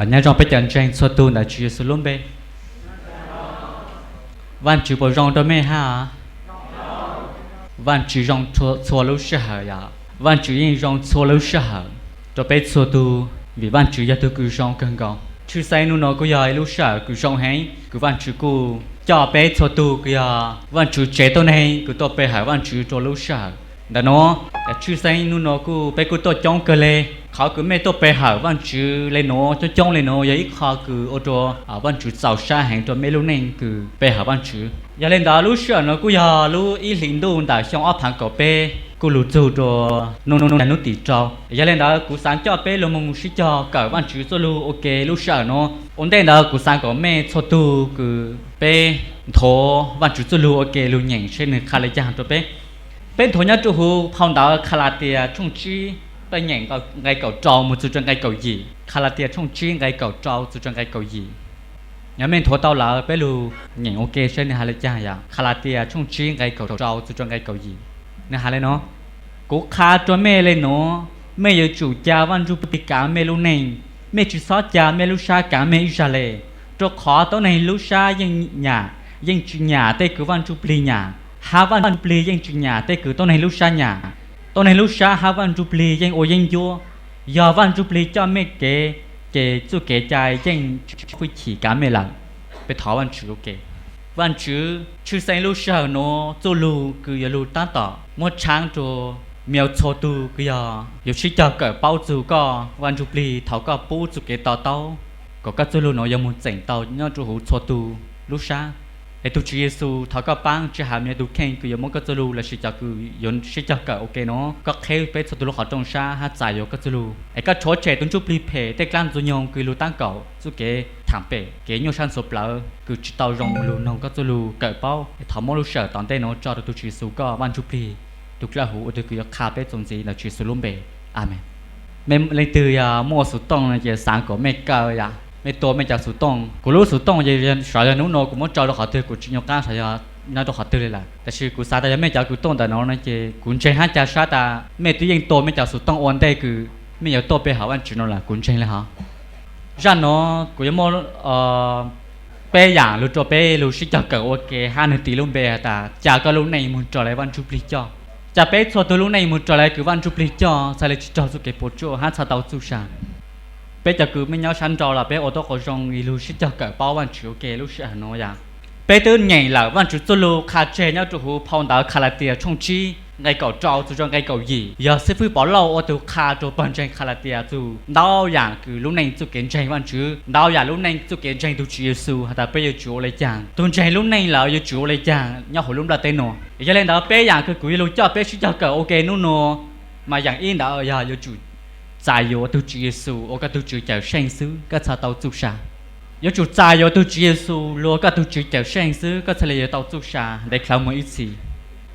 Nyob zoo peb cov ntseeg txhua tug ntawm Tswv Yexus lub npe. Vaajtswv puas zoo rua mej hab? Vaajtswv zoo txhua lub sij hawm yom. Vaajtswv yeej zoo txhua lub sij hawm rua peb txhua tug, vim Vaajtswv yog tug kws zoo kawg nkaus. Tshwj xeeb nub nua kuj yog ib lub sij hawm kws zoo heev, kws Vaajtswv kuj coj peb txhua tug kws yog Vaajtswv tsev tuab neeg kws tuaj pe hawm Vaajtswv rua lub sij hawm ntawm nuav. Tshwj xeeb nub nua kuj peb kuj tuaj coob kawg le. Qhov kws mej tuaj pe hawm Vaajtswv le nuav, coob coob le nuav yog ib qho kws ua rua Vaajtswv txaus sab heev rua mej lub neej kws pe hawm Vaajtswv. Yog le ntawd lub sij hawm nuav kuj yog lub ib hlis ntuj ntawm xyoo ob phaav kaum peb, kuj lug txug rua nub, nub tim rau. Yog le ntawd kuv xaav coj peb lug moog sib cog kawm Vaajtswv txuj lug ua ke lub sij hawm nuav. Ua ntej ntawd kuv xaav kom mej txhua tug kws peb nthuav Vaajtswv txuj lug ua ke lug nyeem seb nwg qha le caag rua peb. Peb nthuav nyob rua huv phau ntawv Khalatias tshooj tsib, peb nyeem nqe kaum rau moog txug rua nqe kaum yim. Khalatias tshooj tsib nqe kaum rau txug rua nqe kaum yim. Yog mej nthuav tau lawm peb lug nyeem ua ke seb nwg has le caag yom. Khalatias tshooj tsib nqe kaum rau txug rua nqe kaum yim, nwg has le nuav: Kuv qha rua mej le nuav, mej yuav tsum ca Vaaj Ntsuj Plig kaav mej lub neej, mej tsi xob ca mej lub sab kaav mej ib zag le. Rua qhov tuab neeg lub sab yeej nyam, yeej tsi nyam tej kws Vaaj Ntsuj Plig nyam, hab Vaaj Ntsuj Plig yeej tsi nyam tej kws tuab neeg lub sab nyam. Tuab neeg lub sab hab Vaaj Ntsuj Plig yeej ua yeeb ncuab. Yog Vaaj Ntsuj Plig coj mej kev, ces txuj kev cai yeej tsi muaj hwj chim kaav mej lawm. Peb thov Vaajtswv ua ke. Vaajtswv, tshwj xeeb lub sij hawm nuav txuj lug kws yuav lug taab tom muab tshaab rua mej txhua tug kws yog yuav sib cog kawm paub txug koj Vaaj Ntsuj Plig thaum koj pub txuj kev to taub kom koj txuj lug nuav yuav moog txeem tau nyob rua huv txhua tug lub sab. Es tug Tswv Yexus, thov koj paab tsi has mej tug kheej kws yuav muab koj txuj lug lossis cov kws yuav sib cog kawm ua ke nuav, koj qheb peb txhua tug lub qhov rooj sab hab txais yuav koj txuj lug. Es koj rhuav tshem tug ntsuj plig phem tej dlaab ntxwg nyoog kws lug taab kaum txuj kev thaam pem kev nyuaj sab ntxhuav plawv kws tsi tau zoo lug noog koj txuj lug kawm paub. Es thov muab lub sij hawm tom ntej nuav tso rua tug Tswv Yexus koj Vaaj Ntsuj Plig tug dlawb huv ua tug kws yuav qha peb txuas ntxiv ntawm Tswv Yexus lub npe. Amees. Mej leej twg yog muaj xuv tooj no ces xaav kom mej kaw yom, mej tua mej cov xuv tooj. Kuv lub xuv tooj ces sav yog nub nua kuv muab tso rua qhov twg kuv tsi nyuaj qab sav yog nyob rua qhov twg le lawm, tab sis kuv xav tas yog mej cov kws tuaj ntawm no no ces kuv ntseeg hab ca sab tas mej twb yeej tua mej cov xuv tooj ua ntej kws mej yuav tuaj pe hawm Vaajtswv no lawm, kuv ntseeg le hov. Zaj nuav kuv yuav muaj peb yaam lug rua peb lug sib cog kawm ua ke hab nwg tis lub npe has tas ca koj lub neej moog raws le Vaaj Ntsuj Plig coj. Ca peb txhua tug lub neej moog raws le kws Vaaj Ntsuj Plig coj, txhad le tsi raug txuj kev puas tsuaj hab txhad tau txuj sa. Peb cov kws mej nyob sab nrau los peb ua tau qhov zoo es lug sib cog kawm paub Vaajtswv ua ke lub sij hawm nuav yom. Peb twb nyeem lawm Vaajtswv txuj lug qha tseg nyob rua huv phau ntawv Khalatias tshooj tsib nqe kaum rau txug rua nqe kaum yim. Yog xib fwb Povlauj ua tug qha rua pawg ntseeg Khalatias txug ntau yaam kws lub neej txuj kev ntseeg Vaajtswv, ntau yaam lub neej txuj kev ntseeg tug Tswv Yexus has tas peb yuav tsum ua le caag, tug ntseeg lub neej lawm yuav tsum ua le caag nyob huv lub nplaj teb nuav. Yog le ntawd peb yaam kws kuv yuav lug coj peb sib cog kawm ua ke nub nua mas yaam ib ntawd yog yuav tsum txais yuav tug Tswv Yexus ua koj tug Tswv Cawmseej xwb koj txhad tau txuj sa. Yuav tsum txais yuav tug Tswv Yexus lug ua koj tug Tswv Cawmseej xwb koj txhad le yuav tau txuj sa ntev dlhawv moog ib txhis.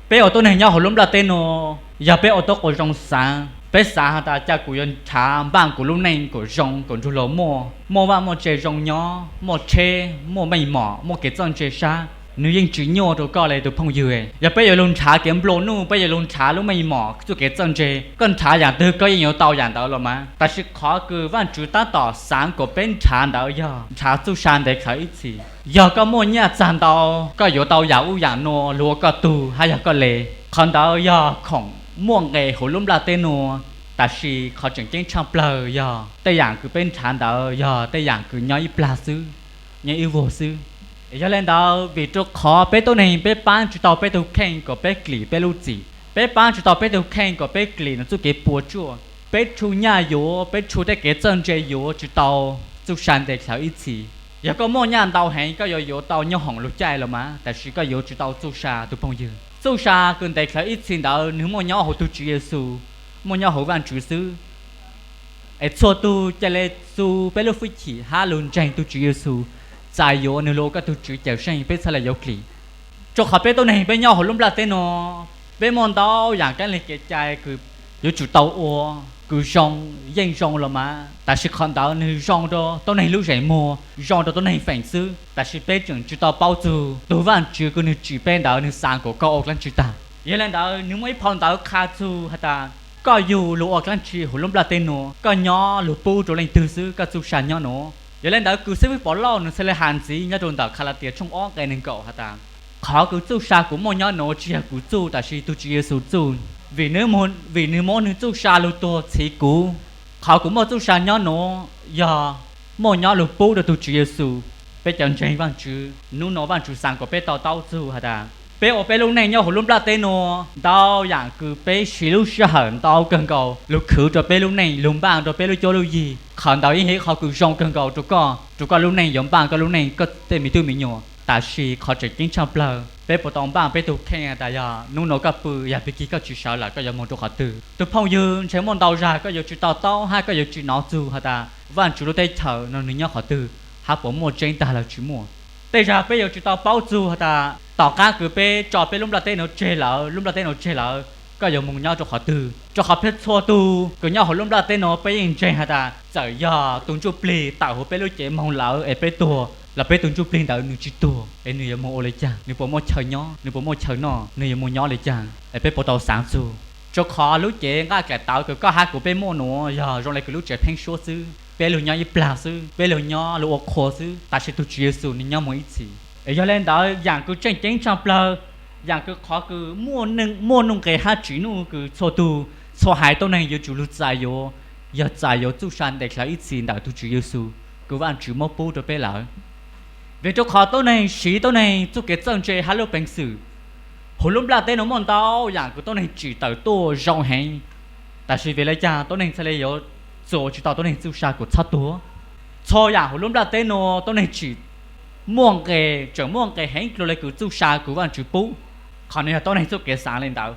Peb ua tuab neeg nyob huv lub nplaj teb nuav, yog peb ua tau qhov zoo xaav, peb xaav has tas ca kuv yuav nrhav npaaj kuv lub neej kom zoo kom nrug luas muaj, muaj vaaj muaj tse zoo nyob, muaj tsheb, muaj meej mom, muaj kev txawj ntse sab, nwg yeej tsi nyuaj rua koj le tug phooj ywg. Yog peb yuav lug nrhav kev nplua nuj, peb yuav lug nrhav lub meej mom txuj kev txawj ntse, koj nrhav yaam twg koj yeej yuav tau yaam ntawd los mas. Tab sis qhov kws Vaajtswv taab tom xaav kom peb nrhav ntawd yog nrhav txuj sa ntev dlhawv ib txhis. Yog koj muaj nyaj txag ntau, koj yuav tau yaam ub yaam nua lug ua koj tug hab yog koj le. Qhov ntawd yog khoom muaj nqe huv lub nplaj teb nuav, tab sis qhov tseem ceeb tshaaj plawg yog tej yaam kws peb nrhav ntawd yog tej yaam kws nyob ib plag xwb, nyob ib vuag xwb. Yog le ntawd vim rua qhov peb tuab neeg peb paab tsi tau peb tug kheej kom peb klim peb lub txim, peb paab tsi tau peb tug kheej kom peb klim nwg txuj kev puas tsuaj, peb tshu nyaj yuav, peb tshu tej kev txawj ntse yuav tsi tau txuj sa ntev dlhawv ib txhis. Yog koj muaj nyaj ntau heev koj yuav yuav tau nyooj hoom lug caij los mas, tab sis koj yuav tsi tau txuj sa tug phooj ywg. Txuj sa kws ntev dlhawv ib txhis ntawd nwg muaj nyob huv tug Tswv Yexus, muaj nyob huv Vaajtswv xwb. Es txhua tug ca le txug peb lub hwj chim hab lug ntseeg tug Tswv Yexus, txais yuav nwg lug ua koj tug Tswv Cawmseej peb txhad le yuav klim. Rua qhov peb tuab neeg peb nyob huv lub nplaj teb nuav, peb muaj ntau yaam keeb le kev cai kws yuav tsum tau ua, kws zoo, yeej zoo los mas, tab sis qhov ntawd nwg zoo rua tuab neeg lub zeem muag, zoo rua tuab neeg feem xwb, tab sis peb tseem tsi tau paub txug tug Vaajtswv kws nwg tsim peb ntawd nwg xaav kom koj ua dlaab tsi tag. Yog le ntawd nwg muaj ib phau ntawv qha txug has tas koj yug lug ua dlaab tsi huv lub nplaj teb nuav, koj nyob lug pub rua leej twg xwb, koj txuj sa nyob nuav. Yog le ntawd kws xib fwb Pov Lauj nwg txhaj le has ntxiv nyob rua ntawm Khas Las Tias tshooj ob nqe neeg nkaum has tas, qhov kws txuj sa kuv muaj nyob nuav tsi yog kuv txuj, tab sis tug Tswv Yexus txuj, vim nwg muab nwg txuj sa lug tuag txhiv kuv. Qhov kuv muaj txuj sa nyob nuav yog muaj nyob lug pub rua tug Tswv Yexus. Peb cov ntseeg Vaajtswv, nub nuav Vaajtswv xaav kuas peb to taub txug has tas, peb ua peb lub neej nyob huv lub nplaj teb nuav, ntau yaam kws peb siv lub sij hawm ntau kawg nkaus lug khwv rua peb lub neej, lug npaaj rua peb lub cuab lub yig, qhov ntawd yeej yog ib qhov kws zoo kawg nkaus rua koj, rua koj lub neej yuav npaaj koj lub neej, koj tej me tub me nyuam. Tab sis qhov tseem ceeb tshaaj plawg, peb puas tau npaaj peb tug kheej has tas yog nub nuav koj pw, yog pig kig koj tsi sawv lawm koj yuav moog rua qhov twg? Tug phooj ywg, ntshe muaj ntau zag koj yuav tsi to taub hab koj yuav tsi nov txug has tas Vaajtswv lub teb chaws no nwg nyob qhov twg, hab puas muaj tseeb tag lawm tsi muaj. Tej zag peb yuav tsi tau paub txug has tas tom qaab kws peb tso peb lub nplaj teb nuav tseg lawm, lub nplaj teb nuav tseg lawm, koj yuav moog nyob rua qhov twg? Rua qhov peb txhua tug kws nyob huv lub nplaj teb nuav peb yeej ntseeg has tas txawm yog tug ntsuj plig tawm huv peb lub cev moog lawm es peb tuag los peb tug ntsuj plig ntawd nwg tsi tuag es nwg yuav moog ua le caag, nwg puas muaj chaw nyob, nwg puas muaj chaw noj, nwg yuav moog nyob le caag es peb puas tau xaav txug? Rua qhov lub cev nqaj kaim tawv kws koj hab kuv peb muaj nuav yog zoo le kws lub tsev pheeb suab xwb, peb lug nyob ib plag xwb, peb lug nyob lug ua qhua xwb, tab sis tug Tswv Yexus nwg nyob moog ib txhis. Es yog le ntawd yaam kws tseem ceeb tshaaj plawg, yaam kws qhov kws muaj nuj nqes hab tsim nuj kws txhua tug, txhua haiv tuab neeg yuav tsum lug txais yuav, yog txais yuav txuj sa ntes dlhawv ib txhis ntawm tug Tswv Yexus kws Vaajtswv muab pub rua peb lawm. Vim rua qhov tuab neeg siv tuab neeg txuj kev txawj ntse hab lub peev xwm, huv lub nplaj teb nuav muaj ntau yaam kws tuab neeg tsim tawm tuaj zoo heev, tab sis vim le caag tuab neeg txhaj le yuav txuas tsi tau tuab neeg txuj sa kuas txhob tuag? Txhua yaam huv lub nplaj teb nuav tuab neeg tsim muaj nqes, tseem muaj nqes heev dlua le kws txuj sa kws Vaajtswv pub. Qhov nuav yog tuab neeg txuj kev xaav le ntawd,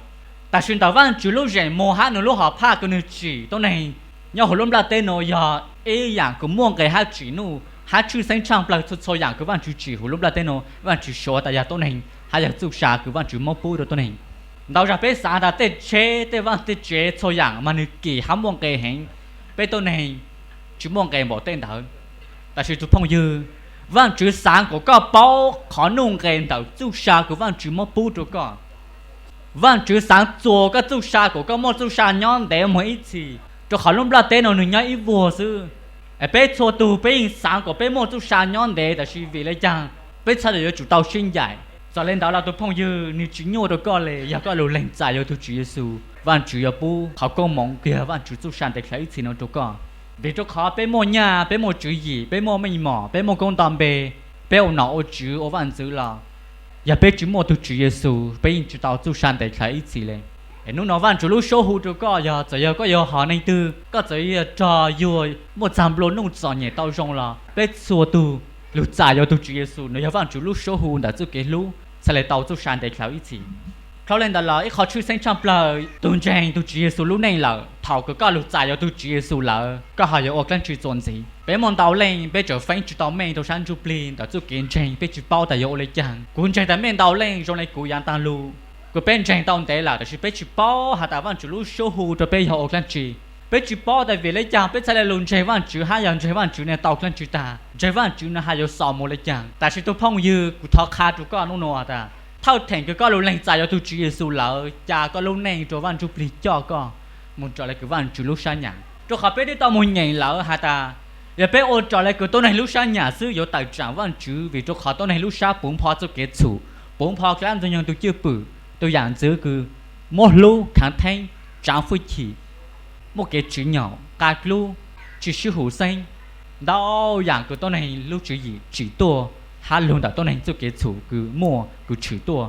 tab sis ntawm Vaajtswv lub zeem muag hab nwg lub hom phaj kws nwg tsim tuab neeg nyob huv lub nplaj teb nuav yog ib yaam kws muaj nqes hab tsim nuj hab tshwj xeeb tshaaj plawg txhua txhua yaam kws Vaajtswv tsim huv lub nplaj teb nuav, Vaajtswv suav tas yog tuab neeg hab yog txuj sa kws Vaajtswv muab pub rua tuab neeg. Ntau zag peb xaav tas tej tsheb, tej vaaj tej tsev, txhua yaam mas nwg kim hab muaj nqes heev, peb tuab neeg tsi muaj nqes npaum tej ntawd. Tab sis tug phooj ywg, Vaajtswv xaav kuas koj paub qhov nuj nqes ntawm txuj sa kws Vaajtswv muab pub rua koj. Vaajtswv xaav txuas koj txuj sa kuas koj muaj txuj sa nyob ntev moog ib txhis, rua qhov lub nplaj teb nuav nwg nyob ib vuag xwb. Es peb txhua tug peb yeej xaav kuas peb muaj txuj sa nyob ntev, tab sis vim le caag peb txhaj le yuav tsum tau sib ncaim? Txawm le ntawd los tug phooj ywg, nwg tsi nyuaj rua koj le, yog koj lug leeg txais yuav tug Tswv Yexus, Vaajtswv yuav pub qhov koob moov kws yog Vaajtswv txuj sa ntes dlhawv ib txhis nuav rua koj. Vim rua qhov peb muaj nyaj, peb muaj tswv yim, peb muaj meej mom, peb muaj koob nto npe, peb ua nom ua tswv ua vaaj ntxwv los, yog peb tsi muaj tug Tswv Yexus peb yeej tsi tau txuj sa ntes dlhawv ib txhis le. Es nub nuav Vaajtswv lub suab hu rua koj yog txawm yog koj yog hom neeg twg, koj txawm yog rog yuag muaj txag nplua nuj txom nyem tau zoo los peb txhua tug lug txais yuav tug Tswv Yexus, nwg yog Vaajtswv lub suab hu ntawm txuj kev hlub txhaj le tau txuj sa ntes dlhawv ib txhis. Dlhau le ntawd los ib qhov tshwj xeeb tshaaj plawg, tug ntseeg tug Tswv Yexus lub neej lawm, thaum kws koj lug txais yuav tug Tswv Yexus lawm koj ho yuav ua dlaab tsi txuas ntxiv? Peb muaj ntau leej peb tseem feeb tsi tau meej rua sab ntsuj plig ntawm txuj kev ntseeg, peb tsi paub tas yuav ua le caag. Kuv ntseeg tas mej ntau leej zoo le kuv yaav taag lug, kws peb ntseeg tau ntev lawm tab sis peb tsi paub has tas Vaajtswv lub suab hu rua peb yog ua dlaab tsi. Peb tsi paub tas vim le caag peb txhaj le lug ntseeg Vaajtswv hab yog ntseeg Vaajtswv nwg tau dlaab tsi tag, ntseeg Vaajtswv nwg has yuav xaus moog le caag. Tab sis tug phooj ywg, kuv thov qha rua koj nub nuav tas thawj theem kws koj lug leeg txais yuav tug Tswv Yexus lawm, ca koj lub neej rua Vaaj Ntsuj Plig coj koj moog raws le kws Vaajtswv lub sab nyam. Rua qhov peb twb tau moog nyeem lawm has tas yog peb ua raws le kws tuab neeg lub sab nyam xwb yuav tawm tsaam Vaajtswv, vim rua qhov tuab neeg lub sab puv npho txuj kev txhum, puv npho dlaab Ntxwg Nyoog tug cwj pwm. Tug yaam ntxwv kws muab hlub, khaav theeb, tsaav fwj chim, muaj kev tsim nyog, qab dlub, tsi sib hum xeeb, ntau yaam kws tuab neeg lub tswv yim tsim tuaj hab lug ntawm tuab neeg txuj kev txhum kws muaj kws tshwm tuaj.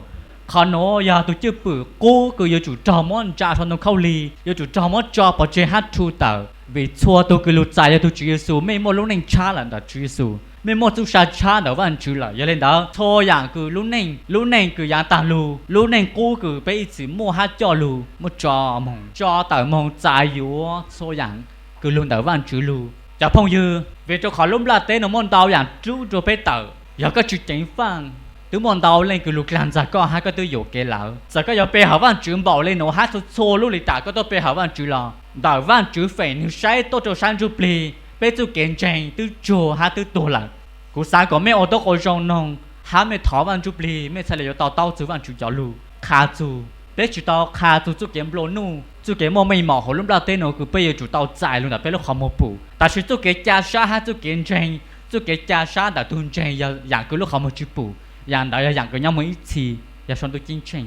Qhov nuav yog tug cwj pwm qub kws yuav tsum raug muab ntsa sau ntoo khaub lig, yuav tsum raug muab tso pov tseg hab rhu tawm, vim txhua tug kws lug txais yog tug Tswv Yexus mej muaj lub neej tshab lawm ntawm Tswv Yexus, mej muaj txuj sa tshab ntawm Vaajtswv lawm. Yog le ntawd txhua yaam kws lub neej, lub neej kws yaav taag lug, lub neej qub kws peb ib txwm muaj hab coj lug muab tso moog, tso tawm moog txais yuav txhua yaam kws lug ntawm Vaajtswv lug. Cov phooj ywg, vim rua qhov lub nplaj teb nuav muaj ntau yaam rub rua peb tawm, yog koj tsi ceev faaj, twb muaj ntau leej kws lug dlaag ntxag koj hab koj twb yuam kev lawm. Txawm koj yuav pe hawm Vaajtswv npaum le nuav hab txhua txhua lub le tam koj tuaj pe hawm Vaajtswv los, ntawm Vaajtswv feem nwg saib tuaj rua sab ntsuj plig, peb txuj kev ntseeg twb tsuag hab twb tuag lawm. Kuv xaav kom mej ua tub qau zoo noog hab mej thov Vaaj Ntsuj Plig, mej txhaj le yuav to taub txug Vaajtswv cov lug. Qha txug, peb tsi tau qha txug txuj kev nplua nuj, txuj kev muaj meej mom hauv lub nplaj teb nuav kws peb yuav tsum tau txais lug ntawm peb lub qhov muag pum. Tam sis txuj kev ca sab hab txuj kev ntseeg, txuj kev ca sab ntawm tug ntseeg yog yaam kws lub qhov muag tsi pum, yaam ntawd yog yaam kws nyob moog ib txhis, yog sau ntuj ceeb tsheej.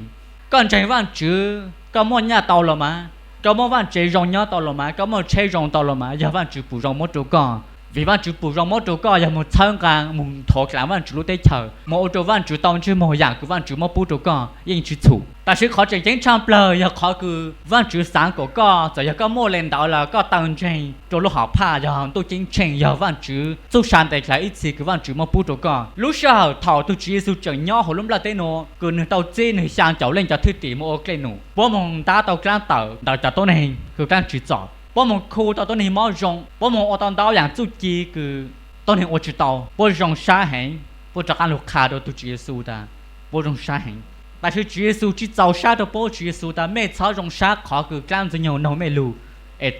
Koj ntseeg Vaajtswv, koj muaj nyaj tau los mas, koj muaj vaaj tsev zoo nyob tau los mas, koj muaj tsheb zoo tau los mas, yog Vaajtswv pum zoo muab rua koj. Vim Vaajtswv pum zoo muab rua koj yog moog txhawb nqaa moog nthuav dlaav Vaajtswv lub teb chaws, moog ua rua Vaajtswv tau ntsej muag. Yaam kws Vaajtswv muab pub rua koj yeej tsi txhum, tam sis qhov tseem ceeb tshaaj plawg yog qhov kws Vaajtswv xaav kuas koj, txawm yog koj muaj le ntawd los koj taw ntseeg rua lub hom phaj yog ntuj ceeb tsheej, yog Vaajtswv txuj sa ntev dlhau ib txhis kws Vaajtswv muab pub rua koj. Lub sij hawm thaum tug Tswv Yexus tseem nyob hauv lub nplaj teb nuav kws nwg tau txib nwg xyaa caum leej cov thwj tim moog ua dlej num, puab moog ntab tau dlaab tawm ntawm cov tuab neeg kws dlaab tsi txom, puab moog khu tau tuab neeg mob zoo, puab moog ua tau ntau yaam txuj ci kws tuab neeg ua tsi tau. Puab zoo sab heev, puab rov qaab lug qha rua tug Tswv Yexus tas puab zoo sab heev. Tam sis Tswv Yexus tsi txaus sab rua puab, Tswv Yexus tas mej txhob zoo sab qhov kws dlaab ntxwg nyoog noog mej lug es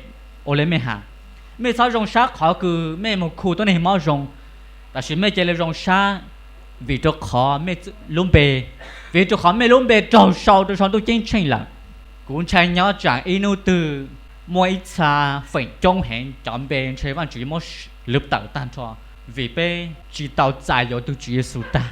ua le mej has. Mej txhob zoo sab qhov kws mej moog khu tuab neeg mob zoo, tam sis mej ca le zoo sab vim rua qhov mej lub npe, vim rua qhov mej lub npe raug sau rua sau ntuj ceeb tsheej lawm. Kuv ntshai nyob tsaam ib nub twg muaj ib txha feem coob heev cov npe ntshai Vaajtswv muab lwv tawm taag nrho, vim peb tsi tau txais yuav tug Tswv Yexus taag,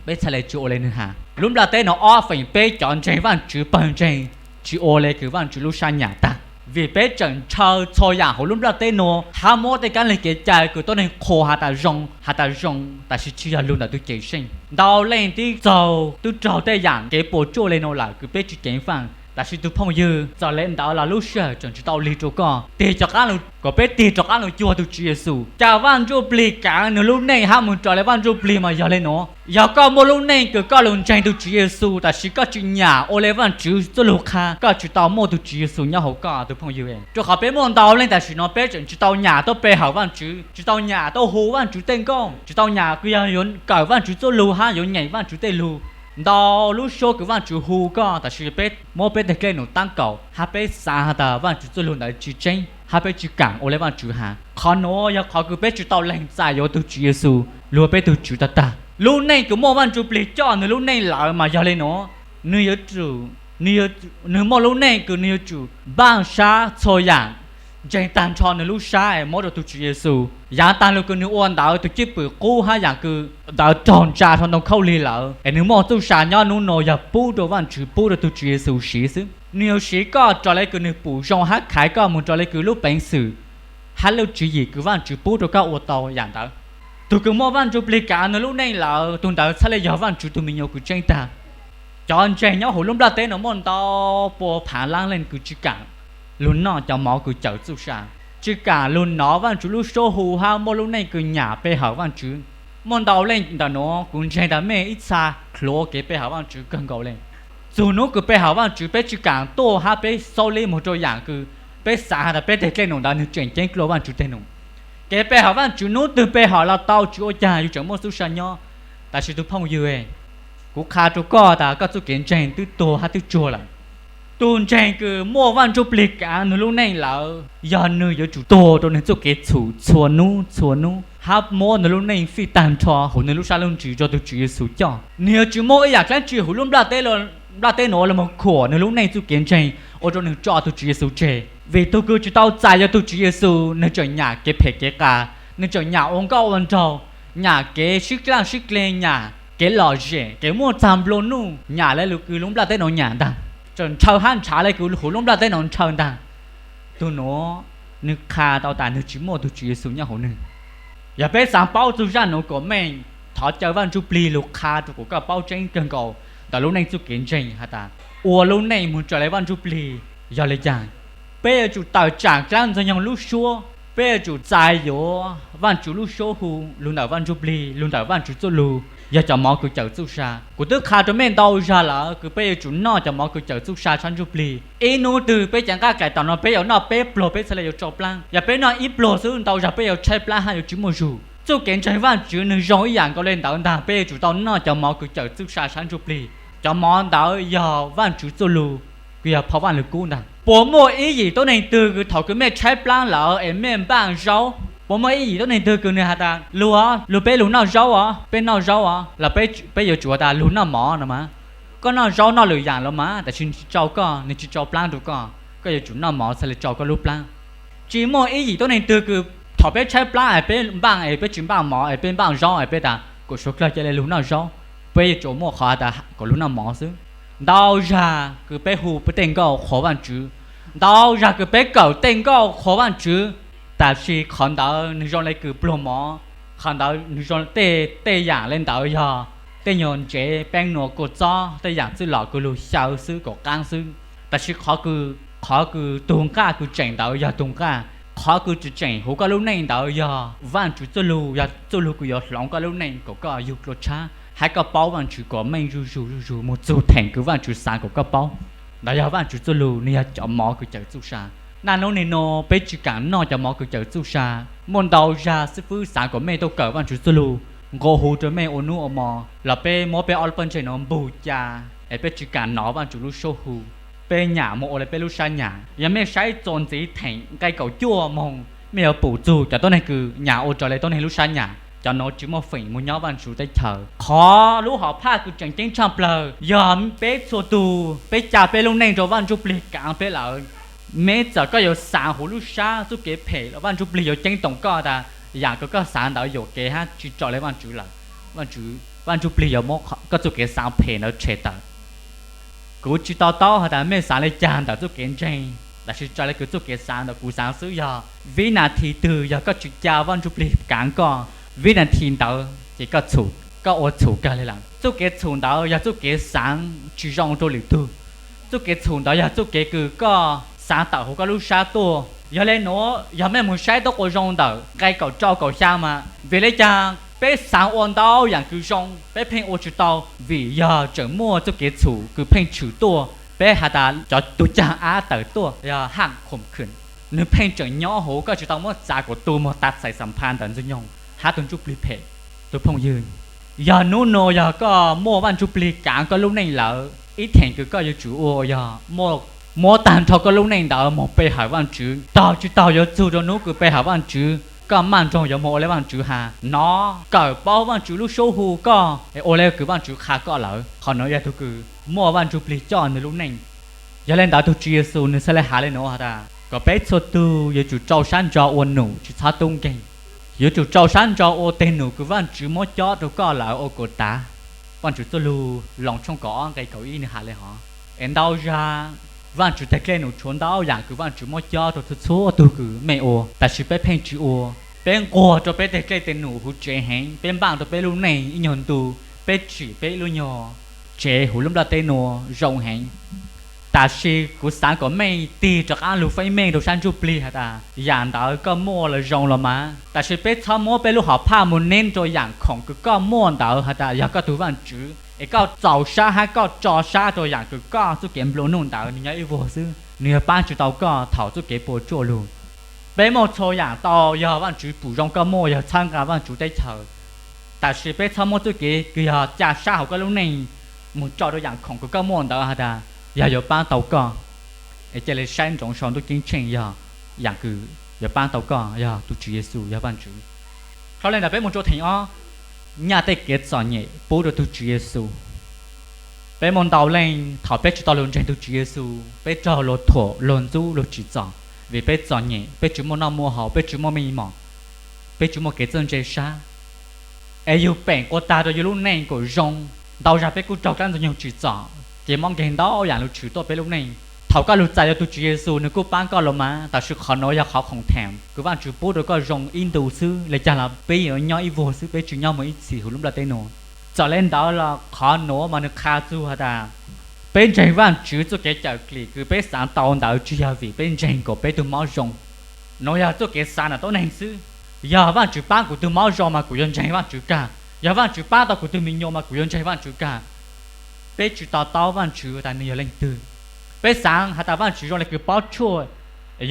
peb txhaj le tsi ua le nwg has. Lub nplaj teb nuav ob feem peb cov ntseeg Vaajtswv pawg ntseeg tsi ua le kws Vaajtswv lub sab nyam taag, vim peb tseem ntshaw txhua yaam hauv lub nplaj teb nuav hab muab tej kaab lig kev cai kws tuab neeg qhuas has tas zoo has tas zoo, tam sis tsi yog lug ntawm tug Cev Seej. Ntau leej tib txaug twb raug tej yaam kev puas tsuaj le nuav lawm kws peb tsi ceev faaj, tam sis tug phooj ywg, txawm le ntawd los lub sij hawm tseem tsi tau lig rua koj. Tig rov qaab lug, kuas peb tig rov qaab lug cuag tug Tswv Yexus, ca Vaaj Ntsuj Plig kaav nwg lub neej hab moog raws le Vaaj Ntsuj Plig mas yog le nuav. Yog koj muaj lub neej kws koj lug ntseeg tug Tswv Yexus tam sis koj tsi nyam ua le Vaajtswv txuj lug qha, koj tsi tau muaj tug Tswv Yexus nyob hauv koj tug phooj ywg. Rua qhov peb muaj ntau leej tam sim nuav peb tseem tsi tau nyam tuaj pe hawm Vaajtswv, tsi tau nyam tuaj hu Vaajtswv tej nkauj, tsi tau nyam kws yog yuav kawm Vaajtswv txuj lug hab yuav nyeem Vaajtswv tej lug. Ntau lub suab kws Vaajtswv hu koj tam sis peb muab peb teg dlej num taab kaum hab peb xaav has tas Vaajtswv txuj lug ntawd tsi tseeb hab peb tsi kaam ua le Vaajtswv has. Qhov nuav yog qhov kws peb tsi tau leeg txais yuav tug Tswv Yexus lug ua peb tug Tswv tag tag. Lub neej kws muaj Vaaj Ntsuj Plig coj nwg lub neej lawm mas yog le nuav, nwg yuav tsum, nwg muaj lub neej kws nwg yuav tsum npaaj sab txhua yaam, ntseeg taag nrho nwg lub sab es muab rua tug Tswv Yexus. Yaav taag lug kws nwg ua ntawd tug cwj pwm qub hab yaam kws ntawd raug ntsa rua ntoo khaub lig lawm es nwg muaj txuj sa nyob nub nuav yog pub rua Vaajtswv, pub rua tug Tswv Yexus siv xwb. Nwg yuav siv koj raws le kws nwg pum zoo hab khaiv koj moog raws le kws lub peev xwm hab lub tswv yim kws Vaajtswv pub rua koj ua tau yaam ntawd. Tug kws muaj Vaaj Ntsuj Plig kaav nwg lub neej lawm tug ntawd txhaj le yog Vaajtswv tug me nyuam kws tseeb tag. Cov ntseeg nyob huv lub nplaj teb nuav muaj ntau pua phaav laab leej kws tsi kaam lug noj cov mov kws cawm txuj sa, tsi kaam lug nov Vaajtswv lub suab hu hab muaj lub neej kws nyam pe hawm Vaajtswv. Muaj ntau leej ntawm nuav kuv ntseeg tas mej ib txha hluav kev pe hawm Vaajtswv kawg nkaus le. Txug nub kws pe hawm Vaajtswv peb tsi kaam tuaj hab peb xaub lib moog rua yaam kws peb xaav has tas peb teg dlej num ntawd nwg tseem ceeb dlua Vaajtswv teg num. Kev pe hawm Vaajtswv nub twg pe hawm los tau tsi ua caag yug tseem muaj txuj sa nyob. Tam sis tug phooj ywg, kuv qha rua koj tas koj txuj kev ntseeg twb tuag hab twb tsuag lawm. Tug ntseeg kws muaj Vaaj Ntsuj Plig kaav nwg lub neej lawm yog nwg yuav tsum tuag rua nwg txuj kev txhum txhua nub txhua nub hab muab nwg lub neej fij taag nrho huv nwg lub sab lub ntsws rua tug Tswv Yexus coj. Nwg yuav tsi muab ib yaam dlaab tsi huv lub nplaj teb, nplaj teb nuav los moog khuam nwg lub neej txuj kev ntseeg ua rua nwg tso tug Tswv Yexus tseg. Vim tug kws tsi tau txais yuav tug Tswv Yexus nwg tseem nyam kev phem kev qas, nwg tseem nyam ua nkauj ua nraug, nyam kev sib dlaaj sib dle, nyam kev lom zem, kev muaj txag nplua nuj, nyam le lug kws lub nplaj teb nuav nyam ntaag, tseem ntshaw hab ntshav le kws huv lub nplaj teb nuav ntshaw ntaag. Tug nuav nwg qha tau tas nwg tsi muaj tug Tswv Yexus nyob huv nwg. Yog peb xaav paub txug zaaj nuav kuas meej, thov caw Vaaj Ntsuj Plig lug qha rua kuas koj paub tseeb kawg nkaus ntawm lub neej txuj kev ntseeg has tas ua lub neej moog raws le Vaaj Ntsuj Plig yog le caag. Peb yuav tsum tawm tsaam dlaab ntxwg nyoog lub suab, peb yuav tsum txais yuav Vaajtswv lub suab hu lug ntawm Vaaj Ntsuj Plig, lug ntawm Vaajtswv txuj lug, yog cov mov kws cawm txuj sa. Kuv twb qha rua mej ntau zag lawm kws peb yuav tsum noj cov mov kws cawm txuj sa sab ntsuj plig. Ib nub twg peb ceev nqaj kaim taam no peb yuav noj peb pluag peb txhaj le yuav tsau plaab. Yog peb noj ib pluag xwb ntau zag peb yuav tshaib plaab hab yuav tsi muaj zug. Txuj kev ntseeg Vaajtswv nwg zoo ib yaam nkaus le ntawd ntaag, peb yuav tsum tau noj cov mov kws cawm txuj sa sab ntsuj plig. Cov mov ntawd yog Vaajtswv txuj lug, kws yog phau Vaaj Lug Kub ntaag. Puas muaj ib yim tuab neeg twg kws thaum kws mej tshaib plaab lawm es mej npaaj zaub? Puas muaj ib yim tuab neeg twg kws nwg has tas lug, lug peb lug noj zaub os, peb noj zaub os? Los peb yuav tsum has tas lug noj mov no mas. Koj noj zaub noj lwm yaam los mas, tam sis tsi tsau koj, nwg tsi tsau plaab rua koj. Koj yuav tsum noj mov thiaj li tsau koj lub plab. Tsis muaj ib yim tuab neeg twg kws thaum peb tshaib plab es peb npaaj es peb tsis npaaj mov es peb npaaj zaub es peb tas kuv suav dlawg ca le lug noj zaub. Peb yuav tsum muaj qhov has tas kom lug noj mov xwb. Ntau zag kws peb hu peb tej nkauj qhuas Vaajtswv, ntau zag kws peb kawm tej nkauj qhuas Vaajtswv, tab sis qhov ntawd nwg zoo le kws pluag mov, qhov ntawd nwg zoo tej, tej yaam le ntawd yog tej nyuag ntsev, peeb nua, kua txob, tej yaam txwj lom kws lug xyaw xwb kom qaab xwb. Tab sis qhov kws, qhov kws tug nqaj kws tseem ntawd yog tug nqaj, qhov kws tseem tseem huv koj lub neej ntawd yog Vaajtswv txuj lug, yog txuj lug kws yuav hloov koj lub neej kom koj yug dlua tshab, hab koj paub Vaajtswv kom meej zuj zug zuj zug moog txug theem kws Vaajtswv xaav kom koj paub. Ntawd yog Vaajtswv txuj lug, nwg yog cov mov kws cawm txuj sa. Naj nub nwg nua peb tsis kaam noj cov mov kws cawm txuj sa. Muaj ntau zag xib fwb xaav kom mej tuaj kawm Vaajtswv txuj lug, nqua hu rua mej ua nub ua mo, los peb muab peb ob lub pob ntseg nuav npug ca, es peb tsis kaam nov Vaajtswv lub suab hu. Peb nyam moog ua le peb lub sab nyam. Yog mej saib txuas ntxiv theem nqai kaum cuaj moog, mej yuav pum txug cov tuab neeg kws nyam ua raws le tuab neeg lub sab nyam, cov nuav tsis muaj feem moog nyob Vaajtswv teb chaws. Qhov lub hom phaj kws tseem ceeb tshaaj plawg yog peb txhua tug, peb ca peb lub neej rua Vaaj Ntsuj Plig kaav peb lawm. Meb txawm koj yuav xaav huv lub sab txuj kev phem los Vaaj Ntsuj Plig yuav ceeb toom koj tas yaam kws koj xaav ntawd yuam kev hab tsis raws le Vaajtswv lawm. Vaaj Ntsuj Plig yuav muab koj txuj kev xaav phem ntawd tshem tawm. Kuv tsis to taub has tas mej xaav le caag ntawm txuj kev ntseeg, tab sis raws le kws txuj kev xaav ntawm kuv xaav xwb yog vib nas this twg yog koj tsis ca Vaaj Ntsuj Plig kaav koj, vib nas this ntawd ces koj txhum, koj ua txhum kag le lawm. Txuj kev txhum ntawd yog txuj kev xaav tsis zoo rua lwm tug. Txuj kev txhum ntawd yog txuj kev kws koj xaav tawm huv koj lub sab tuaj. Yog le nuav yog mej moog saib tuab quas zoo ntawm nqai kaum rau kaum xyaa mas vim le caag peb xaav ua ntau yaam kws zoo peb pheej ua tsis tau? Vim yog tseem muaj txuj kev txhum kws pheej tshwm tuaj, peb has tas cov tug caag ab tawm tuaj yog haj khoom khwm, nwg pheej tseem nyob huv, koj tsis tau muab txav kom tu moog tas txhais xam phaj ntawm Ntxwg Nyoog hab tug ntsuj plig phem. Tug phooj ywg, yog nub nua yog koj muaj Vaaj Ntsuj Plig kaav koj lub neej lawm, ib theem kws koj yuav tsum ua yog muab taag nrho koj lub neej ntawd moog pe hawm Vaajtswv. Taug tsis taug yuav txug rua nub kws pe hawm Vaajtswv, koj maaj nroog yuav moog ua le Vaajtswv has, nov kawm paub Vaajtswv lub suab hu koj es ua le kws Vaajtswv qha koj lawm. Qhov nuav yog tug kws muaj Vaaj Ntsuj Plig coj nwg lub neej. Yog le ntawd tug Tswv Yexus nwg txhaj le has le nuav has tas kom peb txhua tug yuav tsum rau sab ntso ua num tsis txhob tub nkeeg. Yuav tsum rau sab ntso ua teg num kws Vaajtswv muab cob rua koj lawm ua kuas tav. Vaajtswv txuj lug Loos tshooj kaum ob nqe kaum ib nwg has le hov. Es ntau zag Vaajtswv teg dlej num tshuav ntau yaam kws Vaajtswv muab cob rua txhua txhua tug kws mej ua, tab sis peb pheej tsis ua. Peb nquag rua peb teg dlej teg num huv tsev heev, peb npaaj rua peb lub neej ib nyuag ntu, peb tsim peb lub nyuag tsev huv lub nplaj teb nuav zoo heev. Tab sis kuv xaav kom mej tig rov qaab lug feeb meej rua sab ntsuj plig has tas yaam ntawd koj muaj los zoo los mas, tab sis peb txhob muab peb lub hom phaj moog neb rua yaam khoom kws koj muaj ntawd has tas yog koj tug vaajtswv, es koj txaus sab hab koj tso sab rua yaam kws koj txuj kev nplua nuj ntawd nwg nyob ib vuag xwb, nwg yog paab tsis tau koj thaum txuj kev puas tsuaj lug. Peb muaj txhua yaam tau yog vaajtswv pum zoo koj muaj yog txhawb nqa vaajtswv teb chaws, tab sis peb txhob muab txuj kev kws yog ca sab huv koj lub neej moog tso rua yaam khoom kws koj muaj ntawd has tas yog yuav paab tau koj. Es ca le saib ntsoov sau ntuj ceeb tsheej yog yaam kws yuav paab tau koj yog tug Tswv Yexus yog vaajtswv. Dhau le ntawd peb moog rua theem ob, nyaj tej kev txom nyem pub rua tug Tswv Yexus. Peb muaj ntau leej thaum peb tsis tau lug ntseeg tug Tswv Yexus peb raug luag thuam luag ntxub luag tsim txom, vim peb txom nyem, peb tsis muaj noj muaj haus, peb tsis muaj meej mom, peb tsis muaj kev txawj ntse sab, es yug peem quas taag rua yug lub neej kuas zoo. Ntau zag peb kuj raug dlaab ntxwg nyoog tsim txom, kev mob nkeeg ntau yaam lug tshwm tuaj peb lub neej. Thaum koj lug txais yuav tug Tswv Yexus nwg kuj paab koj los mas, tab sis qhov nuav yog qhov khoom theem kws vaajtswv pub rua koj zoo ib ntu xwb, le caag los peb yuav nyob ib vuag xwb, peb tsis nyob moog ib txhis huv lub nplaj teb nuav. Txawm le ntawd los qhov nuav mas nwg qha txug has tas peb ntseeg vaajtswv txuj kev cawm dlim kws peb xaav tau ntawd tsis yog vim peb ntseeg kuas peb tug mob zoo. Nuav yog txuj kev xaav ntawm tuab neeg xwb. Yog vaajtswv paab kuv tug mob zoo mas kuv yuav ntseeg vaajtswv kag, yog vaajtswv paab tau kuv tug me nyuam mas kuv yuav ntseeg vaajtswv kag. Peb tsis to taub vaajtswv tas nwg yog leej twg. Peb xaav has tas vaajtswv zoo le kws pob tshuaj,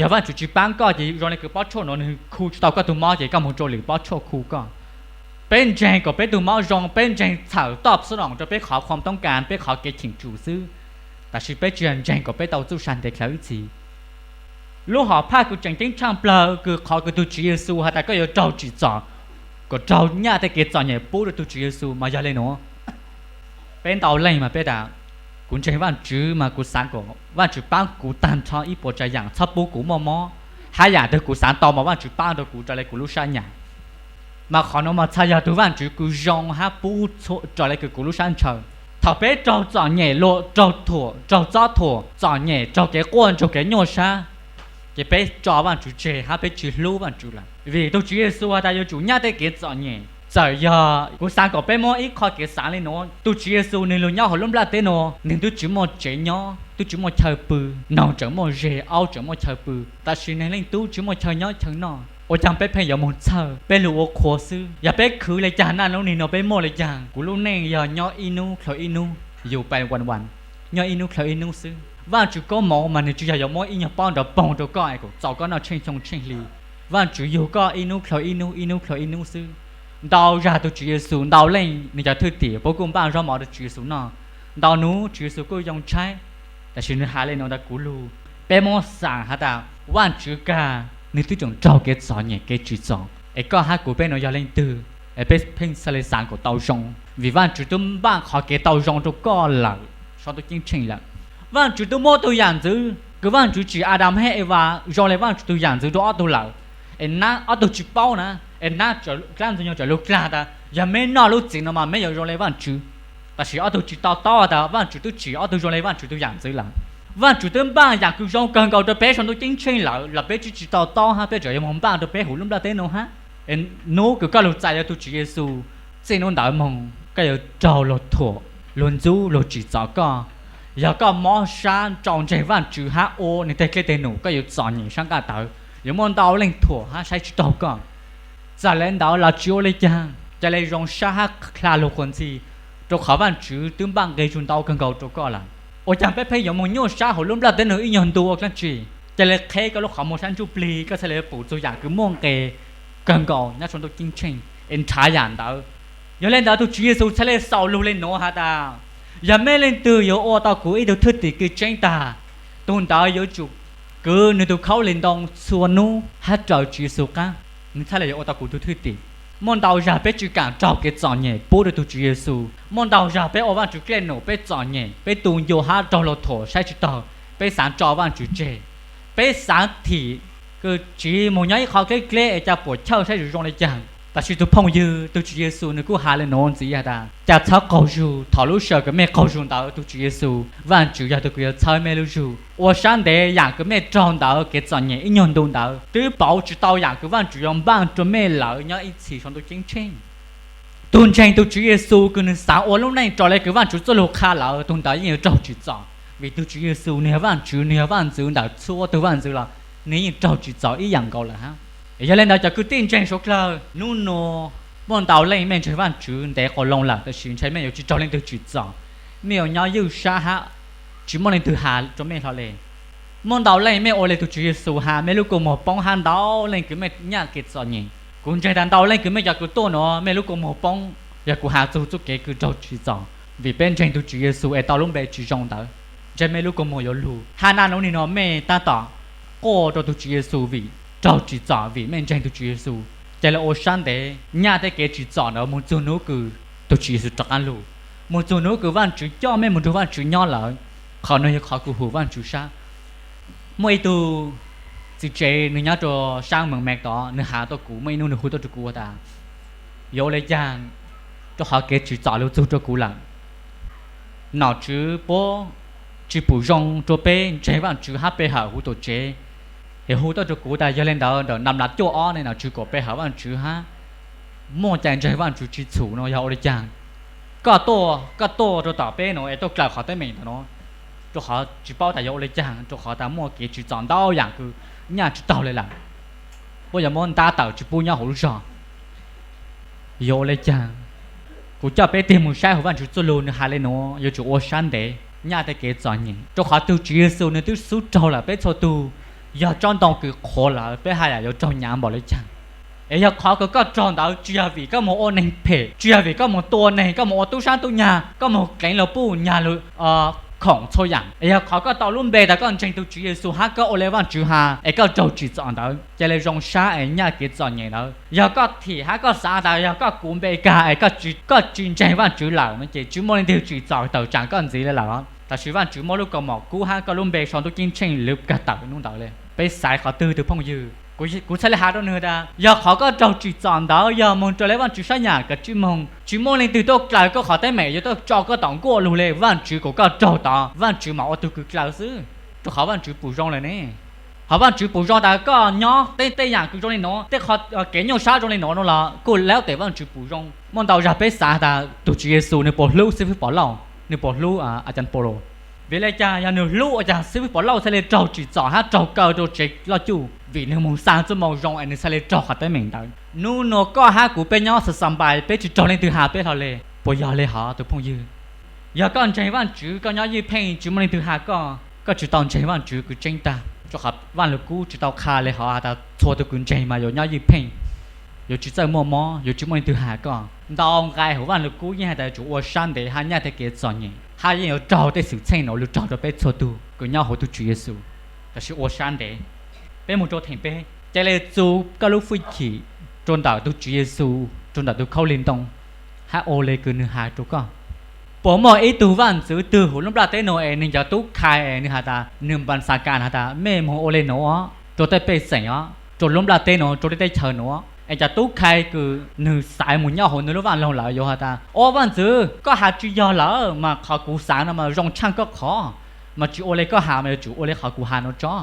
yog vaajtswv tsis paab koj ces zoo le kws pob tshuaj nuav nwg khu tsis tau koj tug mob ces koj moog rua lwm pob tshuaj khu koj. Peb ntseeg kuas peb tug mob zoo, peb ntseeg txhawm toj xub noom rua peb qhov khuam toob kas, peb qhov kev cheem tsum xwb, tab sis peb tsis yog ntseeg kuas peb tau txuj sa ntev dlhawv ib txhis. Lub hom phaj kws tseem ceeb tshaaj plawg kws qhov kws tug Tswv Yexus has tas koj yuav raug tsim txom, kuas raug nyaj tej kev txom nyem pub rua tug Tswv Yexus mas yog le nuav. Peb ntau leej mas peb tas Kuv ntseeg Vajtswv mas kuv xav kom Vajtswv pab kuv tag nrho ib puas tsav yam, txhob pub kuv muaj mob, hab yam twg kuv xav tau mas Vajtswv pab rau kuv raws le kuv lub sab nyam. Mas qhov nuav mas txhaj yog tug Vajtswv kws zoo hab pub raws le kws kuv lub sab ntshaw. Thaum peb raug txom nyem, luag raug thuam, raug txob thuam, txom nyem, raug kev quaj ntsuag, kev nyuaj sab, ces peb tso Vajtswv tseg hab peb tsis hlub Vajtswv lawm. Vim tug Tswv Yexus has tas yuav tsum nyab tej kev txom nyem. Txawm yog kuv xav kom peb muab ib qho kev xaav le nuav, tug Tswv Yexus nwg lug nyob huv lub nplaj teb nuav, nwg tub tsis muaj tsev nyob, tub tsis muaj chaw pw, noog tseem muaj zeg, aub tseem muaj chaw pw, tab sis nwg Leej Tub tsis muaj chaw nyob chaw noj. Ua caag peb pheej yuav moog txhawj, peb lug ua qhua xwb? Yog peb khwv le caag, naj nub nwg nuav peb muaj le caag? Kuv lub neej yog nyob ib nub dlhau ib nub, you pay one one, nyob ib nub dlhau ib nub xwb. Vajtswv koob moov mas nwg tsis yog yuav muab ib nyuag pob nrov poog rau koj es kom txaus koj noj tsheej xyoo tsheej hli. Vajtswv yug koj ib nub dlhau ib nub, ib nub dlhau ib nub xwb. Ntau zag tug Tswv Yexus, ntau leej nwg cov thwj tim puab kuj npaj zaub mov rau Tswv Yexus noj. Ntau nub Tswv Yexus kuj yoo tshaib, tab sis nwg has le nuav tas kuv lug. Peb muab xaam has tas Vajtswv kag nwg twb tseem raug kev txom nyem kev tsim txom, es koj hab kuv peb nuav yog leej twg es peb pheej txhaj le xaav kom tau zoo? Vim Vajtswv twb npaj qhov kev tau zoo rau koj lawm, sau ntuj ceeb tsheej lawm. Vajtswv twb muab tug yam ntxwv kws Vajtswv tsim Adas hab Evas zoo le Vajtswv tug yam ntxwv rau ob tug lawm, es nab ob tug tsis paub na, es nab dlaab ntxwg nyoog txawm lug dlaag tas yog meb noj lub txiv nuav mas meb yuav zoo le Vajtswv. Tab sis ob tug tsis to taub tas Vajtswv twb tsim ob tug zoo le Vajtswv tug yam ntxwv lawm. Vajtswv twb npaj yam kws zoo kawg nkaus rau peb sau ntuj ceeb tsheej lawm los peb tsis tsis to taub hab peb tseem yuav moog npaj rau peb huv lub nplaj teb nuav hab. Es nub kws koj lug txais yog tug Tswv Yexus, txij nub ntawd moog koj yuav raug luag thuam, luag ntxub, luag tsim txom koj. Yog koj mob sab tso ntseeg Vajtswv hab ua nwg tej dlej tej num, koj yuav txom nyem sab nqaj tawv, yuav muaj ntau leej thuam hab saib tsis taug koj. Txawm le ntawd los tsis ua le caag, ca le zoo sab hab dlha lug quas ntxhi, rau qhov Vajtswv twb npaj nqi tug ntau kawg nkaus rau koj lawm. Ua caag peb pheej yuav moog nyuaj sab huv lub nplaj teb nuav ib nyuag ntu ua dlaab tsi? Ca le qheb koj lub qhov muag sab ntsuj plig, koj txhaj le pum txug yam kws muaj nqe kawg nkaus nyob sau ntuj ceeb tsheej, es nrhav yam ntawd. Yog le ntawd tug Tswv Yexus txhaj le xaus lug le nuav has tas, yog mej leej twg yuav ua tau kuv ib tug thwj tim kws tseeb tag, tug ntawd yuav tsum kwv nwg tug khaub lig ntoo txhua nub hab raws Tswv Yexus qaab, nwg txhaj le yuav ua tau kuv tug thwj tim. Muaj ntau zag peb tsis kaam raug kev txom nyem pub rau tug Tswv Yexus. Muaj ntau zag peb ua Vajtswv dlej num peb txom nyem, peb tu ncua hab raug luag thuam saib tsis taug, peb xaav tso Vajtswv tseg. Peb xaav thim kws tsiv moog nyob ib qho dleb dleb es ca puam chawj saib zoo zoo le caag. Tab sis tug phooj ywg, tug Tswv Yexus nwg kuj has le nuav ntxiv has tas, ca txhob qaug zug. Thaum lub sij hawm kws mej qaug zug ntawd tug Tswv Yexus, Vajtswv yog tug kws yuav txhawb mej lub zug. Ua sab ntev yam kws mej raug ntawd, kev txom nyem ib nyuag ntu ntawd twb pauv tsis tau yam kws Vajtswv yuav npaj rau mej lawm nyob ib txhis sau ntuj ceeb tsheej. Tug ntseeg tug Tswv Yexus kws nwg xaav ua lub neej raws le kws Vajtswv txuj lug qha lawm, tug ntawd yeej yuav raug tsim txom, vim tug Tswv Yexus nwg yog Vajtswv, nwg yog vaj ntxwv ntawm txhua tug vaj ntxwv los nwg yeej raug tsim txom ib yam nkaus lawm hab. Yog le ntawd cov kwv tij ntseeg suav dlawg, nub nua muaj ntau leej mej ntseeg Vajtswv ntev quas loo lawm, tab sis ntshai mej yuav tsis raug leej twg tsim txom, mej yuav nyob ywj sab hab tsis muaj leej twg has rau mej hlo le. Muaj ntau leej mej ua le tug Tswv Yexus has, mej lub kua muag poob hab ntau leej kws mej nyaj kev txom nyem. Kuv ntseeg tas ntau leej kws mej cov kws tuaj nuav mej lub kua muag poob, yog kuv has txug txuj kev kws raug tsim txom, vim peb ntseeg tug Tswv Yexus es tau lub npe tsis zoo ntawd, ntshai mej lub kua muag yuav lug hab naj nub nim nuav mej tab tom quaj rau tug Tswv Yexus vim raug tsim txom vim mej ntseeg tug Tswv Yexus. Ca le ua sab ntev nyaj tej kev tsim txom ntawd moog txug nub kws tug Tswv Yexus rov qaab lug, moog txug nub kws Vajtswv coj mej moog nrug Vajtswv nyob lawm. Qhov nuav yog qhov kws hum Vajtswv sab. Muaj ib tug txiv tsev nwg nyob rua sab Mees Mees tod, nwg has tau kuv, muaj ib nub nwg hu tuaj rua kuv has tas, yuav ua le caag, rua qhov kev tsim txom lug txug rua kuv lawm. Nom tswv puab tsis pum zoo rua peb ntseeg Vajtswv hab pe hawm huv tuam tsev. Es hu tuaj rua kuv tas yog le ntawd ntawm nas mlav cuaj ob ne nom tswv kom pe hawm Vajtswv hab muaj cai ntseeg Vajtswv tsis txhum no yog ua le caag. Koj tuaj, koj tuaj rua tom peb nuav es tuaj dlawm qhov teeb meem ntawm nuav, rua qhov tsis paub tas yuav ua le caag, rua qhov tas muaj kev tsim txom ntau yaam kws nyaj tsis taug le lawm. Puab yuav muab ntab tawm tsis pub nyob huv lub zog. Yuav ua le caag? Kuv coj peb tig moog saib huv Vajtswv txuj lug, nwg has le nuav yuav tsum ua sab ntev nyaj tej kev txom nyem, rua qhov tug Tswv Yexus nwg twb xub raug lawm peb txhua tug. Yog tsob ntoo kws qhuav lawm peb haj yam yuav raug nyav npaum le caag. Es yog qhov kws koj raug ntawd tsis yog vim koj moog ua neeg phem, tsis yog vim koj moog tua neeg, koj moog ua tub sab tub nyag, koj moog qeev luag puj nyag luag khoom txhua yaam. Es yog qhov koj tau lub npe tas koj ntseeg tug Tswv Yexus hab koj ua le Vajtswv has es koj raug tsim txom ntawd, ca le zoo sab es nyaj kev txom nyem ntawd. Yog koj thim hab koj xav tas yog koj kuv npe kag es koj tsis ntseeg Vajtswv lawm no ces tsis muaj leej twg tsim txom tawm tsaam koj ntxiv le lawm. Tab sis Vajtswv muab lub kaus mom kub hab koj lub npe sau ntuj ceeb tsheej lwv kawg tawm hnub ntawd le. Peb xaiv qhov twg tus phooj ywg? Kuv txhaj le has rua nwg tas yog qhov koj raug tsim txom ntawd yog moog raws le Vajtswv sab yam koj tsi moog, tsis muaj leej twg tuaj dlawg koj qhov teeb meem, yuav tuaj tso koj tom nkuaj lug le. Vajtswv kom koj raug tod, Vajtswv mam ua tug kws dlawg xwb, rua qhov Vajtswv pum zoo lawm ne. Hos Vajtswv pum zoo tas koj nyob tej tej yam kws zoo le nuav, tej qhov kev nyuaj sab zoo le nuav no los kuj laub tes Vajtswv pum zoo. Muaj ntau zag peb xav tas tug Tswv Yexus nwg puas hlub xib fwb Povlauj, nwg puas hlub a cas Pov Lus. Vim le caag yog nwg hlub ua cas xib fwb Povlauj txhaj le raug tsim txom hab raug kaw rua tsev loj cuj? Vim nwg moog xaa txuj moo zoo es nwg txhaj le raug qhov teeb meem ntawd. Nub nua koj hab kuv peb nyob xa xa npais peb tsis raug leej twg has peb hlo le. Puas yog le hov tus phooj ywg? Yog koj ntseeg Vajtswv koj nyob ywj pheej tsis muaj leej twg has koj, koj tsis tau ntseeg Vajtswv kws tseeb tag, rua qhov Vaj Lug Kub tsis tau qha le hov has tas txhua tug kws ntseeg mas yuav nyob ywj pheej, yuav tsis txawj muaj mob, yuav tsis muaj leej twg has koj. Ntau nqai huv Vaj Lug Kub yeej has tas yuav tsum ua sab ntev hab nyaj tej kev txom nyem hab yeej yuav raug tej xwm txheej nuav lug raug rua peb txhua tug kws nyob huv tug Tswv Yexus. Tab sis ua sab ntev, peb moog rua theem peb, ca le txu koj lub fwj chim rua ntawm tug Tswv Yexus, rua ntawm tug khaub lig ntoo, hab ua le kws nwg has rua koj. Puas muaj ib tug vaaj ntxwv twg huv lub nplaj teb nuav es nwg cov tub khai es nwg has tas nwg npa xaa kas has tas mej moog ua le nuav rua tej pej xeem os, rua lub nplaj teb nuav, rua lub teb chaws nuav, es cov tub khai kws nwg xaiv moog nyob huv nwg lub vaaj loog lawm yuav has tas, o vaaj ntxwv, koj has tsis yog lawm mas qhov kuv xaav no mas zoo tshaaj koj qhov, mas tsis ua le koj has mas yuav tsum ua le qhov kuv has nuav tso.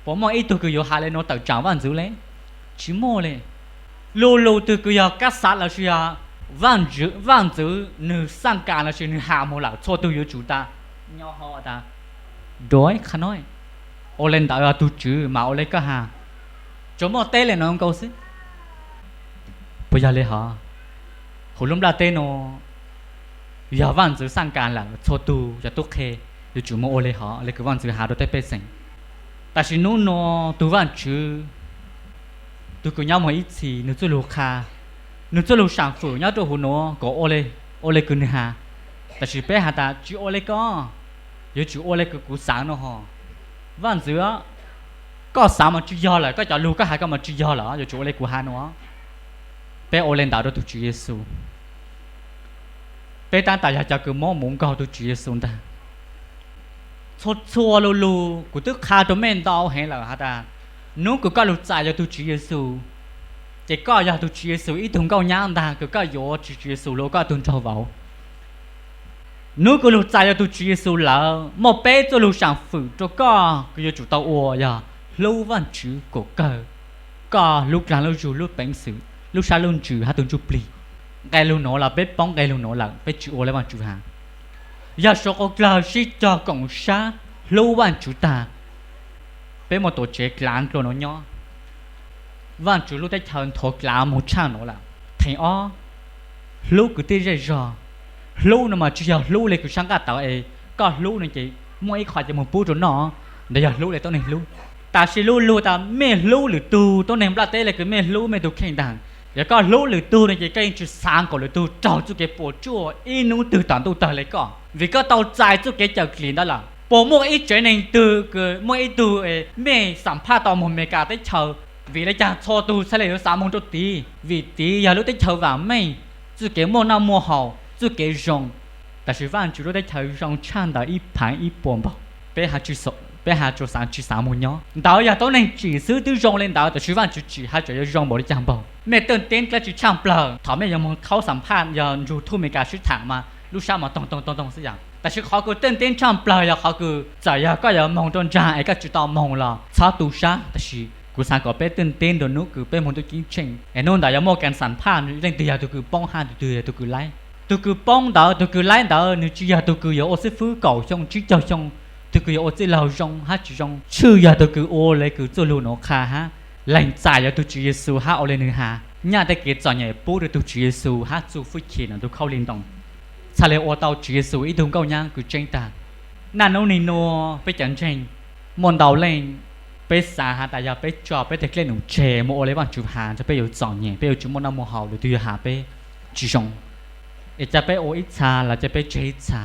Puas muaj ib tug kws yuav has le nuav tawm tsaam vaaj ntxwv le? Tsis muaj le. Lu lug twg kws yog kab xav lossis yog vaaj ntxwv nwg xaaj kas lossis nwg has moog lawm txhua tug yuav tsum tas, nyo hau tas, duav qha no, ua le ntawd tug Tswv mas ua le koj has. Tsuas muaj teb le nuav nkaus xwb. Puas yog le hov? Huv lub nplaj teb nuav, yog vaaj ntxwv xaaj kas lawm txhua tug cov tub qhe yuav tsum moog ua le hov le kws vaaj ntxwv has rua tej pej xeem. Tab sis nub nua tug Vaajtswv, tug kws nyob moog ib txhis, nwg txuj lug qha, nwg txuj lug saam fwm nyob rua huv nuav kom ua le kws nwg has. Tab sis peb has tas tsis ua le koj, yuav tsum ua le kws kuv xaav no hov. Vaaj ntxwv, koj xaav mas tsis yog lawm, koj cov lug koj has koj mas tsis yog lawm, yuav tsum ua le kuv has no. Peb ua le ntawd rua tug Tswv Yexus. Peb tab tom yog cov kws muab mus nkaug tug Tswv Yexus ntag. Txhua txhua lu lug kuv twb qha rua mej ntau heev lawm has tas, nub kws koj lug txais yuav tug Tswv Yexus, ces koj yog tug Tswv Yexus ib tug nkauj nyab ntag kws koj yuav tug Tswv Yexus lug ua koj tug nraug vauv. Nub kws lug txais yuav tug Tswv Yexus lawm, muaj peb txuj lug saam fwm rua koj kws yuav tsum tau ua yog hlub Vaajtswv kom kawg koj lub dlaag lub zug lub peev xwm lub sab lub ntsws hab tug ntsuj plig. Nqe lug nuav los peb poob nqe lug nuav lawm peb tsis ua le Vaajtswv has. Yog suav qaug dlawg sib cog koom sab hlub Vaajtswv tag, peb muaj tuam tsev dlaav dlua nuav nyob. Vaajtswv lub teb chaws nthuav dlaav moog tshaaj nuav lawm. Theem ob, hlub kwv tij zej zog. Hlub no mas tsis yog hlub le kws sab nqaj tawv es koj hlub no ces muaj ib qho ces moog pub rua noj, ntawd yog hlub le tuab neeg hlub. Tab sis lu lug tas mej hlub lwm tug, tuab neeg nplaj teb le kws mej hlub mej tug kheej ntag. Yog koj hlub lwm tug no ces koj yeej tsis xaav kom lwm tug raug txuj kev puas tsuaj ib nub twg tom ntuj tawg le koj, vim koj tau txais txuj kev cawm dlim ntawd lawm. Puas muaj ib tsev neeg twg kws muaj ib tug mej xam phaj tau moog Amelikas teb chaws, vim le caag txhua tug txhaj le yuav xav moog rua tid? Vim tid yog lub teb chaws vaam meej, txuj kev muaj noj muaj haus, txuj kev zoo. Tab sis Vaajtswv lub teb chaws zoo tshaaj ntawd ib phav ib puas npaug. Peb has tsuas xaav tsis xaav moog nyob. Ntawd yog tuab neeg tsim xwb twb zoo le ntawd, tab sis Vaajtswv tsim has tseem yuav zoo npaum le caag npaug. Mej teej teb dlaab tsi tshaaj plawg, thaum mej yuav moog khaub xam phaj yog nrug thuj Amelikas sib thaam mas lub sab mas toog toog toog toog xwb yog. Tab sis qhov kws teej teb tshaaj plawg yog qhov kws txawm yog koj yuav moog rua nraag es koj tsis tau moog los txhob tu sab, tab sis kuv xaav kom peb teej teb nrug nub kws peb moog tub ceeb tsheej es nub ntawd yuav muaj kas xam phaj leej twg yog tug kws poob hab tug twg yog tug kws laib. Tug kws poob ntawd, tug kws laib ntawd, nwg tsis yog tug kws yuav ua xib fwb kaum xyoo tsib caug xyoo, tug kws yuav ua txwj laug zoo hab tsis zoo, tshwj yog tug kws ua le kws txuj lug nuav qha hab lees txais yuav tug Tswv Yexus hab ua le nwg has, nyaj tej kev txom nyem pub rua tug Tswv Yexus hab txuj fwj chim ntawm tug khaub lig ntoo, txhaj le ua tau Tswv Yexus ib tug nkauj nyab kws tseeb tag. Naj nub nim nuav peb cov ntseeg muaj ntau leej, peb xav has tas yog peb tso peb tej dlej num tseg moog ua le Vaajtswv has, ntshe peb yuav txom nyem, peb yuav tsis muaj noj muaj haus, lwm tug yuav has peb tsis zoo, es ca peb ua ib txha los ca peb tseg ib txha.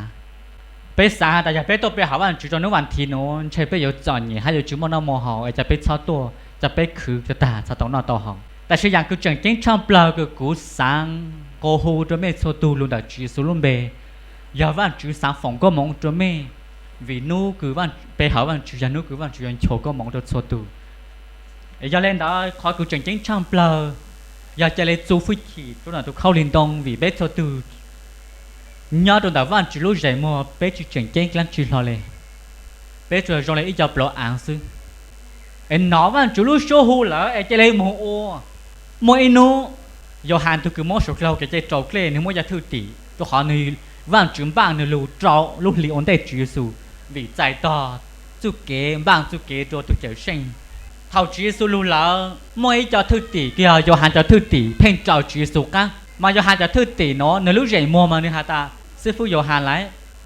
Peb xav has tas yog peb tuaj pe hawm Vaajtswv rua nub vaas thiv nuav ntshe peb yuav txom nyem hab yuav tsis muaj noj muaj haus, es ca peb txhob tuaj, ca peb khwv tag txhob tau noj tau haus. Tab sis yaam kws tseem ceeb tshaaj plawg kws kuv xaav nqua hu rua mej txhua tug lug ntawm Tswv Yexus lub npe, yog Vaajtswv xaav foom koob moov rua mej, vim hnub kws pe hawm Vaajtswv yog hnub kws Vaajtswv yuav nchuav koob moov rua txhua tug. Es yog le ntawd qhov kws tseem ceeb tshaaj plawg yog ca le txu fwj chim rua ntawm tus khaub lig ntoo, vim peb txhua tug nyob rua ntawm Vaajtswv lub zeem muag peb tsi tseem ceeb dlaab tsi hlo le. Peb tsuas zoo le ib co plhuav aav xwb. Es nov Vaajtswv lub suab hu lawm es ca le moog ua. Muaj ib nub Yauhas tug kws mob suav dlawg kev cai raus dlej nwg muab cov thwj tim rua qhov nwg, Vaajtswv npaaj nwg lug rua lub hli ua ntej Tswv Yexus, vim txais tog txuj kev npaaj txuj kev rua tug Cawmseej. Thaus Tswv Yexus lug lawm muaj ib co thwj tim kws yog Yauhas cov thwj tim pheej raws Tswv Yexus qaab, mas Yauhas cov thwj tim nuav nwg lub zeem muag mas nwg has tas, xib fwb Yauhas lauj,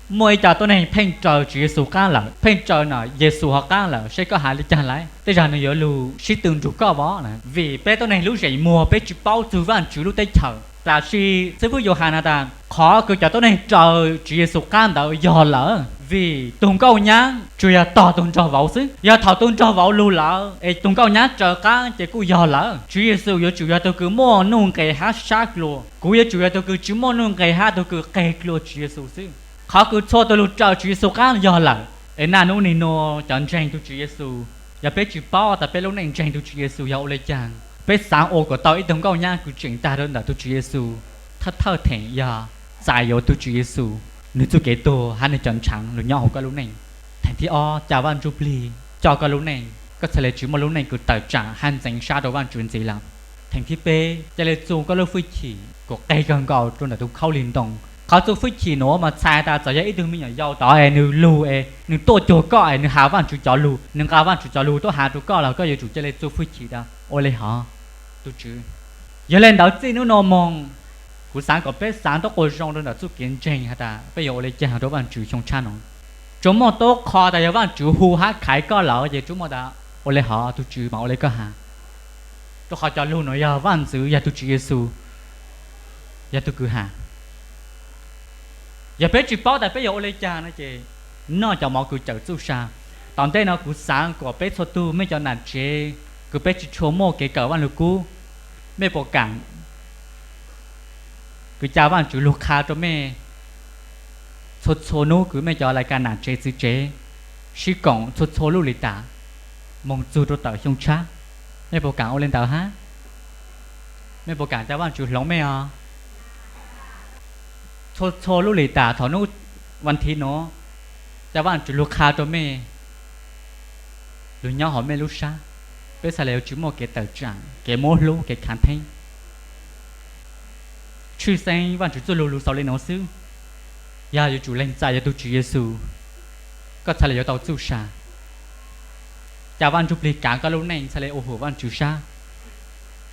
muaj ib co tuab neeg pheej raws Tswv Yexus qaab lawm, pheej raws Yexus hov qaab lawm, seb koj has le caag lauj, tej zag nwg yuav lug sib tw nrug koj vov. Vim peb tuab neeg lub zeem muag peb tsi paub txug Vaajtswv lub teb chaws. Tab sis xib fwb Yauhas has tas qhov kws cov tuab neeg raws Tswv Yexus qaab ntawd yog lawm, vim tug nkauj nyab tsuas yog tog tug nraug vauv xwb. Yog thaus tug nraug vauv lug lawm es tug nkauj nyab raws qaab ces kuj yog lawm. Tswv Yexus yuav tsum yog tug kws muaj nuj nqes hab sab dlua, kuv yuav tsum yog tug kws tsi muaj nuj nqes hab tug kws qeg dlua Tswv Yexus xwb. Qhov kws txhua tug lug raws Tswv Yexus qaab yog lawm. Es naj nub nwg nua cov ntseeg tug Tswv Yexus, yog peb tsi paub tas peb lub neej ntseeg tug Tswv Yexus yog ua le caag, peb xaav ua kuas tau ib tug nkauj nyab kws tseem tag rua ntawm tug Tswv Yexus, thawj thawj theem yog txais yuav tug Tswv Yexus, nwg txuj kev tuag hab nwg cov ntshaav lug nyob huv koj lub neej. Theem thib ob, ca Vaaj Ntsuj Plig coj koj lub neej, koj txhad le tsi muaj lub neej kws tawm tsaam hab ntxeev sab rua Vaajtswv ntxiv lawm. Theem thib peb, ca le txu koj lub fwj chim kuas qeg kawg nkaus rua ntawm tug khaub lig ntoo. Qhov txu fwj chim nuav mas txhais tas txawm yog ib tug me nyuam yaus tod es nwg lug es nwg tuaj cuag koj es nwg has Vaajtswv cov lug, nwg nqa Vaajtswv cov lug tuaj has rua koj los koj yuav tsum ca le txu fwj chim tas ua le hov, tug Tswv. Yog le ntawd txij nub nua moog, kuv xaav kuas peb xaav ntaub quas zoo rua ntawm txuj kev ntseeg has tas peb yuav ua le caag rua Vaajtswv xyoo tshab nuav. Tsuas muaj tub qho tas yog Vaajtswv hu hab khaiv koj lawm ces tsuas muaj tas ua le hov, tug Tswv, mas ua le koj has. Rua qhov cov lug nuav yog Vaajntxwv, yog tug Tswv Yexus yog tug kws has. Yog peb tsi paub tas peb yuav ua le caag no ces noj cov mov kws cawm txuj sa. Tom ntej no kuv xaav kuas peb txhua tug mej cov nam tsev kws peb tsi tshua muaj kev kawm Vaaj Lug Kub, mej puas kaam kws ca Vaajtswv lug qha rua mej txhua txhua nub kws mej cov lais kas nam tsev txwv tsev sib koom txhua txhua lub lis tas moog txug rua tawm xyoo tshab? Mej puas kaam ua le ntawd hab? Mej puas kaam ca Vaajtswv hloov mej os? Txhua txhua lub lis tas thaum nub vas thiv nuav, ca Vaajtswv lug qha rua mej lug nyob hauv mej lub sab, peb txhad le yuav tsi muaj kev tawm tsaam, kev muab hlub, kev khaav theeb. Tshwj xeeb Vaajtswv txuj lug lug xaus le nuav xwb, yog yuav tsum leeg txais yog tug Tswv Yexus, koj txhad le yuav tau txuj sa. Ca Vaaj Ntsuj Plig kaav koj lub neej txhad le ua hum Vaajtswv sab,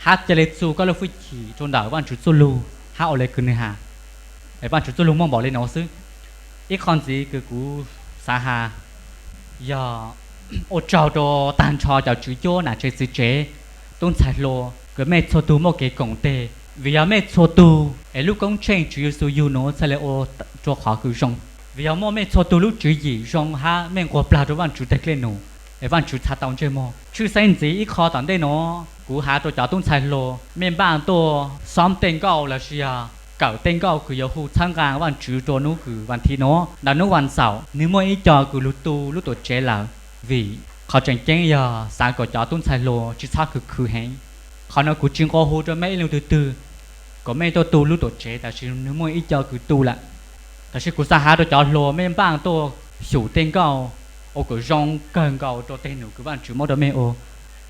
hab ca le txu koj lub fwj chim rua ntawm Vaajtswv txuj lug hab ua le kws nwg has. Es Vaajtswv txuj lug muaj npaum le nuav xwb. Ib qho ntxiv kws kuv xaav has yog ua tsaug rua taag nrho cov tswv cuab nam tsev txwv tsev, tub ntxhais hluas kws mej txhua tug muaj kev koom teg, vim yog mej txhua tug es lub koob tsheej Tswv Yexus yug nuav txhad le ua rua qhov kws zoo. Vim yog muaj mej txhua tug lub tswv yim zoo hab mej nquag plag rua Vaajtswv teg dlej num, es Vaajtswv txhad tau ntsej muag. Tshwj xeeb ntxiv ib qho tom ntej nuav kuv has rua cov tub ntxhais hluas, mej npaaj tuaj xoob tej nkauj lossis yog kawm tej nkauj kws yuav hu txhawb nqaa Vaajtswv rua nub kws vas thiv nuav. Ntawm nub vas xaum nwg muaj ib co kws lug tu lub tuam tsev lawm, vim qhov tseem ceeb yog xaav kom cov tub ntxhais hluas tsi txhob khwv khwv heev. Qhov nuav kuv tsi nqua hu rua mej ib leej twg twg kom mej tuaj tu lub tuam tsev, tab sis nwg muaj ib co kws tu lawm. Tab sis kuv xaav has rua cov hluas, mej npaaj tuaj xyum tej nkauj ua kom zoo kawg nkaus rua teg num kws Vaajtswv muab rua mej ua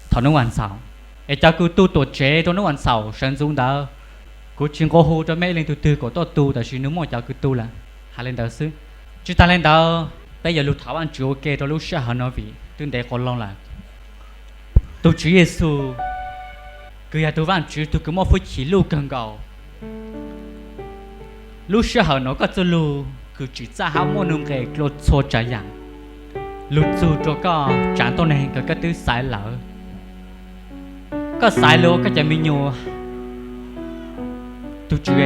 thaum nub vas xaum. Es cov kws tu tuam tsev rua nub vas xaum sawv ntxuv ntawd, kuv tsi nqua hu rua mej ib leej twg twg kom tuaj tu, tab sis nwg muaj cov kws tu lawm. Has le ntawd xwb. Tsi taag le ntawd, peb yuav lug thov Vaajtswv ua ke rua lub sij hawm nuav vim twb ntev quas loo lawm. Tug Tswv Yexus kws yog tug Vaajtswv tug kws muaj fwj chim luj kawg nkaus, lub sij hawm nuav koj txuj lug kws tsim txaj hab muaj nuj nqes dlua txhua tsav yaam, lug txug rua koj tsaav tuab neeg kws koj twb xaiv lawm. Koj xaiv lug koj cov me nyuam, tug Tswv,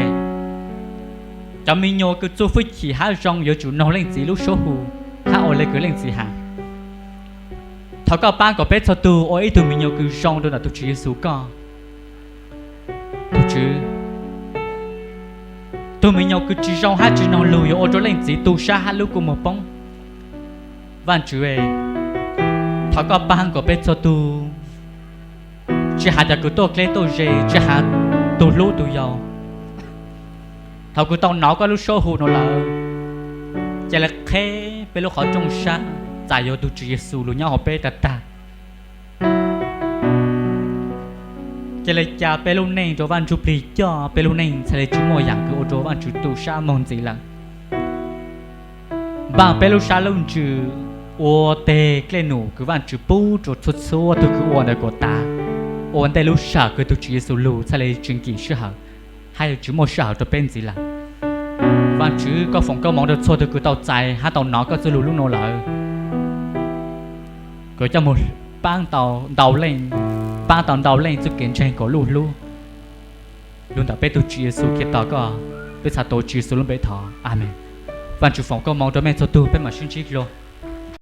cov me nyuam kws txuj fwj chim hab zoo yuav tsum noog leej txiv lub suab hu hab ua le kws leej txiv has. Thov koj paab kom peb txhua tug ua ib tug me nyuam kws zoo rua ntawm tug Tswv Yexus koj. Tug Tswv, tug me nyuam kws tsi zoo hab tsi noog lug yuav ua rua leej txiv tu sab hab lub kua muag poob. Vaajtswv, thov koj paab kom peb txhua tug, tsi has cov kws tuaj dleb tuaj ze, tsi has tug hlub tug yau, thaus kws tau nov koj lub suab hu nuav lawm, ca le qheb peb lub qhov rooj sab txais yuav tug Tswv Yexus lug nyob huv peb tag tag. Ca le ca peb lub neej rua Vaaj Ntsuj Plig coj, peb lub neej txhaj le tsi muaj yaam kws ua rua Vaajtswv tu sab moog ntxiv lawm. Npaaj peb lub sab lub ntsws, ua teg dlej num kws Vaajtswv pub rua txhua txhua tug kws ua ntawm kuas tav, ua ntej lub sij hawm kws tug Tswv Yexus lug txhaj le tsi nkim sij hawm, hab yuav tsi muaj sij hawm rua peb ntxiv lawm. Vaajtswv, koj foom koob moov rua txhua tug kws tau txais hab tau nov koj txuj lug lub nuav lawm, kws coj moog paab tau ntau leej, paab tau ntau leej txuj kev ntseeg kuas luj hlub. Lug ntawm peb tug Tswv Yexus Khetos koj, peb txhad tuav Tswv Yexus lub npe thov, amees. Vaajtswv foom koob moov rua mej txhua tug, peb maam sib ntsib dlua.